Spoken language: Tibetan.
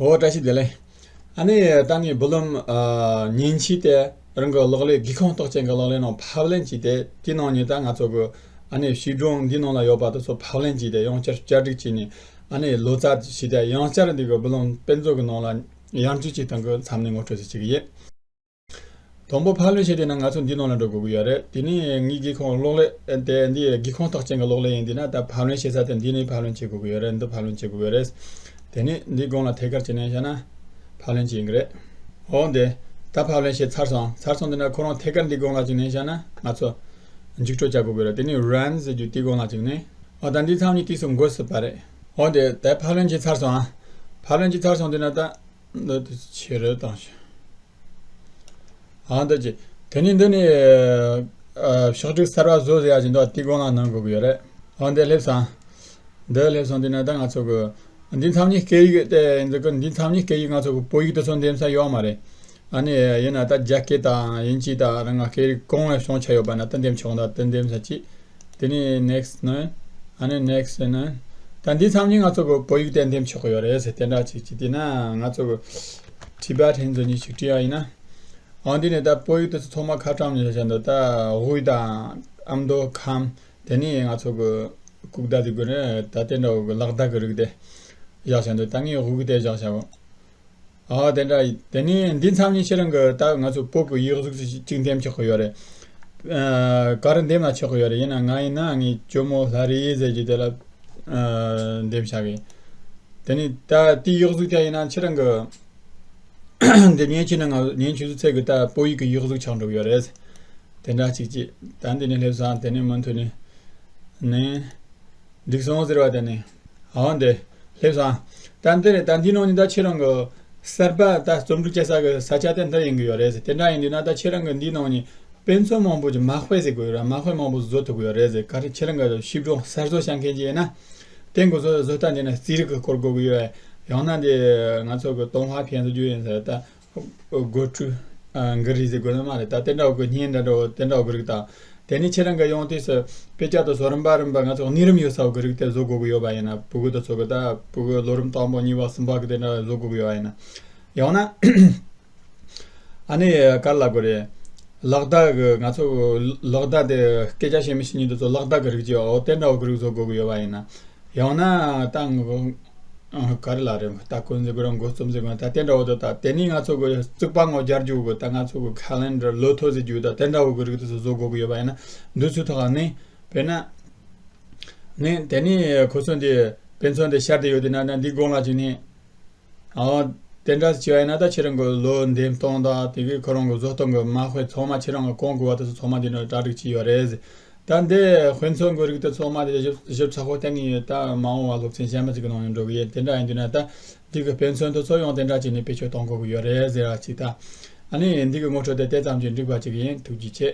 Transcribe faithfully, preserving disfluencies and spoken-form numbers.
འོ། བཀྲ་ཤིས་བདེ་ལེགས། ཨ་ནི་ད་ངས་བུ་ལོན་ཨ་མཉེན་ཆས་དེ་རང་གི་གློག་ཀླད་སྒེའུ་ཁུང་གཏོགས་ཅན་གྱི་གློག་ཀླད་ནང་ཕབ་ལེན་བྱས་ཏེ། དེའི་ནང་ནས་ད་ང་ཚོ་གི་ཨ་ནི་བྱིས་སྒྲུང་འདིའི་ནང་ལ་ཡོད་པ་དེ་ཚོ་ཕབ་ལེན་བྱས་ཏེ། ཡང་བསྐྱར་བསྐྱར་སྒྲིག་བྱས་ནས། ཨ་ནི་ལོ་ཙཱ་བྱས་ཏེ། ཡང་བསྐྱར་འདི་གི་བུ་ལོན་དཔེ་མཛོད་ཀྱི་ནང་ལ་ཡར་འཛུལ་བྱེད་སྟངས་ཀྱི་མཚམས་ནས་ངོ་སྤྲོད་ཞུ་གི་ཡིན། དང་པོ་ཕབ་ལེན་བྱེད་དུས་ན་ང་ཚོ་འདིའི་ནང་ལ་འགྲོ་དགོས་ཀྱི་ཡོད་རེད། དེ་ནས་ངའི་སྒེའུ་ཁུང་གློག་ཀླད་དེ་འདི་སྒེའུ་ཁུང་གཏོགས་ཅན་གྱི་གློག་ཀླད་ཡིན་དུས་ན། ད་ཕབ་ལེན་བྱེད་ས་དེ་འདི་ནས་ཕབ་ལེན་བྱེད་དགོས་ཀྱི་ཡོད་རེད། འདི་ཕབ་ལེན་བྱེད་དགོས་ཀྱི་ཡོད་རེད། དེ་ནས་འདིའི་སྒང་ལ་ཐད་ཀར་ཅིག་མནན་བཞག་ན་ཕབ་ལེན་བྱེད་ཀྱི་རེད། འོ་འདི། ད་ཕབ་ལེན་བྱས་ཚར་སོང་། ཚར་སོང་དུས་ན་ཁོ་རང་ཐད་ཀར་འདིའི་སྒང་ལ་ཅིག་མནན་བཞག་ན་ང་ཚོ་འཇུག་སྤྲོད་བྱ་དགོས་ཀྱི་རེད། དེ་ནས་Run ཟེར་རྒྱུ་དེའི་སྒང་ལ་ཅིག་མནན། འོ། ད་འདི་མཚམས་གཉིས་དུས་སུ་འགོད་སྲིད་པ་རེད། འོ་འདི། ད་ཕབ་ལེན་བྱས་ཚར་སོང་ཨ། ཕབ་ལེན་བྱས་ཚར་སོང་དུས་ན་ད་འདི་དུས་སུ་ཆེ་རུ་བཏང་ཞིག་ཨ། འདི་ཅི། དེ་ནས་འདི་ནས་ཨ་ཕྱག་བྲིས་གསར་པ་བཟོ་ཟེར་ཡ་ཅིག་འདུག་དེའི་སྒང་ལ་མནན་དགོས་ཀྱི་ཡོད་རེད། ཨ། འདི་སླེབས་སོང་། འདི་སླེབས་སོང་དུས་ན་ད་ང་ཚོ་གི་འདི་མཚམས་གཉིས་སྐད་ཡིག་དེ་ཡིན་ཟེར་གི། འདི་མཚམས་གཉིས་སྐད་ཡིག་ང་ཚོ་གི་བོད་ཡིག་དེ་ཚོ་འདེམས་ས་ཡོད་མ་རེད། ཨ་ནི་ཡིན་ན་ད་རྒྱ་སྐད་དང་དབྱིན་ཇི་དང་རང་ང་སྐད་རིགས་གང་ལ་བྱུང་ཆ་ཡོད་པ་ན་ད་འདེམས་ཆོག་འདུག་དེ་འདེམས་ས་ཅིག་དེ་ནས་Next མནན། ཨ་ནི་Next མནན། ད་འདི་མཚམས་གཉིས་ང་ཚོ་གི་བོད་ཡིག་དེ་འདེམས་ཆོག་གི་ཡོད་རེད་ཟེར། དེ་འདྲ་ཅིག་ཅིག་དེ་ན་ང་ཚོ་གི་Tibetan ཟེར་ནས་ཞིག་བྲིས་ཡ་ཡིན་ན། ཨ། འདི་ནས་ད་བོད་ཡིག་དེ་ཚོ་ཚང་མ་ཁ་གྲངས་ནས་བཞག་འདུག་ད་དབུས་དང་ཨ་མདོ་ཁམས། དེ་ནས་ང་ཚོ་གི་གུག་རྟགས་དེ་དགོས་རེད། ད་དེ་འདྲ་བོ་གི་ལག་རྟགས་གི་རིགས་དེ་བཞག་བཞག་འདུག་ད་ངས་དབུས་དེ་བཞག་བཞག་གོ་ཨ། དེ་འདྲ་ཡིན། དེ་ནས་འདི་མཚམས་གཉིས་ཁྱེད་རང་གི་ད་ང་ཚོ་བོད་ཀྱི་ཡིག་གཟུགས་ཅིག་འདེམས་ཆོག་གི་ཡོད་རེད། ཨ། ག་རེ་འདེམས་ན་ཆོག་གི་ཡོད་རེད། ཡིན་ན་ང་ཡིན་ན་ངས་ཇོ་མོ་ལྷ་རི་ཟེར་གྱི་དེ་ལ་ཨ་འདེམས་བཞག་གི་དེ་ནས་ད་དེའི་ཡིག་གཟུགས་དེ་ཡིན་ན་ཁྱེད་རང་གི་འདི་མཉེན་ཆས་ནང་ང་མཉེན་ཆས་སུ་ཚད་གི་ད་བོད་ཡིག་གི་ཡིག་གཟུགས་ཆགས་འགྲོ་གི་ཡོད་རེད། དེ་འདྲ་ཅིག་ཅིག་ད་འདི་ནས་སླེབས་སོང་། དེ་ནས་མུ་མཐུད་ནས་ནས། འགྲིག་སོང་ཟེར་བ་དེ་ནས། འོ་འདི། སླེབས་སོང་། ད་འདི་རེད། ད་འདི་ནང་ནས་ད་ཁྱེད་རང་གི་གསར་པ་ད་རྩོམ་སྒྲིག་བྱེད་ས་གི་ས་ཆ་དེ་འདི་ཡིན་གི་ཡོད་རེད་ཟེར། དེ་འདྲ་ཡིན་དུས་ན་ད་ཁྱེད་རང་གི་འདི་ནང་ནས་དཔེ་མཚོན་མང་པོ་ཅིག་མ་དཔེ་ཟེར་དགོས་ཡོད་ར། མ་དཔེ་མང་པོ་བཟོ་ཐུབ་གི་ཡོད་རེད་ཟེར། ག་རེ་ཁྱེད་རང་གི་བྱིས་སྒྲུང་གསར་བཟོ་བྱ་མཁན་ཅིག་ཡིན་ན། དེ་འགོ་བཟོ་བཟོ་ལྟ་འདི་ན་རྩིས་རིག་གི་སྐོར་དགོས་གི་ཡོད། ཡང་ན་འདི་ང་ཚོ་གི་动画片ཟེར་རྒྱུ་ཡིན་ཟེར་ད། སྒོ་ཁྲུ། ཨ། འགི་རི་ཟེར་དགོས་ནི་མ་རེད། ད་དེ་འདྲ་བོ་གི་བརྙན་འདྲ་འདྲ་བོ་དེ་འདྲ་བོ་གི་རིགས་དང་། དེ་ནས་ཁྱེད་རང་གི་ཡང་དུས་སུ་དཔེ་ཆ་དེ་ཚོ་རིམ་པ་རིམ་པ་ང་ཚོ་གནས་རིམ་ཡོད་ས་བོ་གི་རིགས་དེ་བཟོ་དགོས་གི་ཡོད་པ་ཡིན་ན། ཕྲུ་གུ་དེ་ཚོ་གི་ད་ཕྲུ་གུ་ལོ་རིམ་དང་པོ་གཉིས་པ་གསུམ་པ་གི་དེ་འདྲ་བཟོ་དགོས་གི་ཡོད་པ་ཡིན་ན། ཡང་ན། ཨ་ནི་ག་རེ་ལབ་དགོས་རེད། ལག་བརྡ་གི་ང་ཚོ་ལག་བརྡ་དེ་སྐད་ཆ་བཤད་མི་ཤེས་མཁན་དེ་ཚོ་ལག་བརྡ་གི་རིགས་ཀྱི་འོ་དེ་འདྲ་བོ་གི་རིགས་བཟོ་དགོས་གི་ཡོད་པ་ཡིན་ན། ཡང་ན་ད་ངོ་། ཨ། ག་རེ་ལབ་རེད། ད་གོན་ཟེར་དགོས་ར། འགོ་རྩོམ་ཟེར་དགོས་ར། ད་དེ་འདྲ་བོ་དེ་ད་དེ་ནས་ང་ཚོ་གི་རྩིག་པ་ངོ་རྒྱག་རྒྱུ་གི་ད་ང་ཚོ་གི་calendar ལོ་ཐོ་ཟེར་རྒྱུ་ད་དེ་འདྲ་བོ་གི་རིགས་དེ་ཚོ་བཟོ་དགོས་གི་ཡོད་པ་ཡིན་ན། འདི་ཚོའི་ཐོག་ནས་དཔེར་ན། ནས་དེ་ནས་ཁོ་ཚོ་འདི་དཔེ་མཚོན་དེ་ཤར་དེ་ཡོད་དེ་ན་ན་འདི་དགོང་ལ་ཅིག་ནས། ཨོ། དེ་འདྲ་བྱས་པ་ཡིན་ན་ད་ཁྱེད་རང་གི་ལོ་འདེམས་སྟངས་དང་དེ་གི་ཁོ་རང་གི་བཟོ་སྟངས་གི་མ་དཔེ་ཚང་མ་ཁྱེད་རང་གི་གང་དགོས་པ་དེ་ཚོ་ཚང་མ་འདི་ནས་གྲ་སྒྲིག་བྱས་ཡོད་རེད། ད་འདི་དཔེ་མཚོན་གི་རིགས་དེ་ཚང་མ་དེ་ཞིབ་ཞིབ་ཚགས་པོ་བསྟན་གི་ཡོད། ད་མ་འོངས་པ་སློབ་ཚན་གཞན་པ་ཅིག་གི་ནང་ཡང་འགྲོ་གི་ཡོད། དེ་འདྲ་ཡིན་དུས་ན་ད་འདི་གི་དཔེ་མཚོན་དེ་ཚོ་ཡང་དེ་འདྲ་བྱས་ནས་བེད་སྤྱོད་གཏོང་དགོས་གི་ཡོད་རེད་ཟེར་བ་ཅིག་ད། ཨ་ནི་འདི་གི་ངོ་སྤྲོད་དེ་དེ་ཙམ་གྱིས་འགྲིག་པ་ཅིག་ཡིན། ཐུགས་རྗེ་ཆེ།